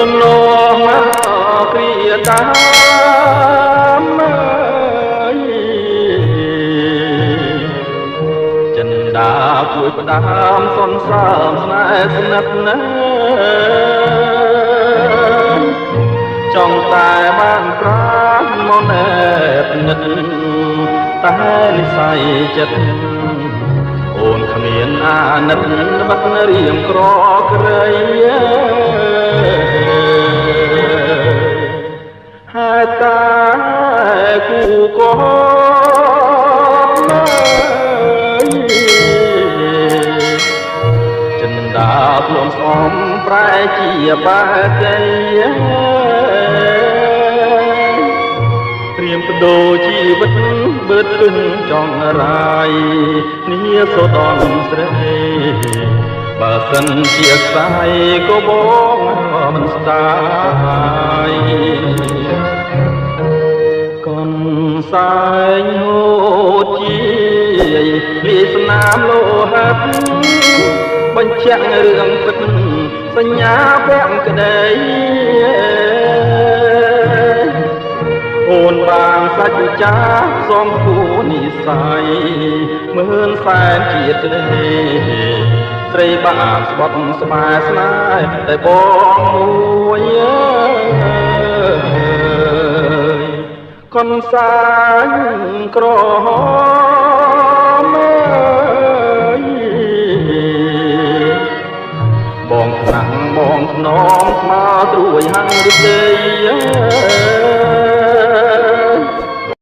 នមកគ្រាតាមចិនដា ជួយផ្ដាមសន្សើមស្នេហ៍ស្និទ្ធណា ចង់តែបានប្រាជ្ញមកណែបនិត តែនិស័យចិត្តអូនគ្មានអាណិត បាត់រៀមក្រក្រៃ ហើយតាគូកចិនដា ខ្លួនស្អំប្រែជាបាជ័យ ត្រៀមបដូរជីវិតបឺតពឹងចង់រាយនីសូដនស្រី បើសិនជាខ្សែក៏បងមិនស្ដាយ កុនសែងហូតជាលីស្នាមលោហិត បញ្ជាក់រឿងពិតសញ្ញាពាក់ក្តី អូនបានសច្ចចាសំគូនិស័យមឿនសែនជាតិក្តី ស្រីបានស្បត់ស្បែស្នេហ៍តែបងមួយកុនសាញក្រហ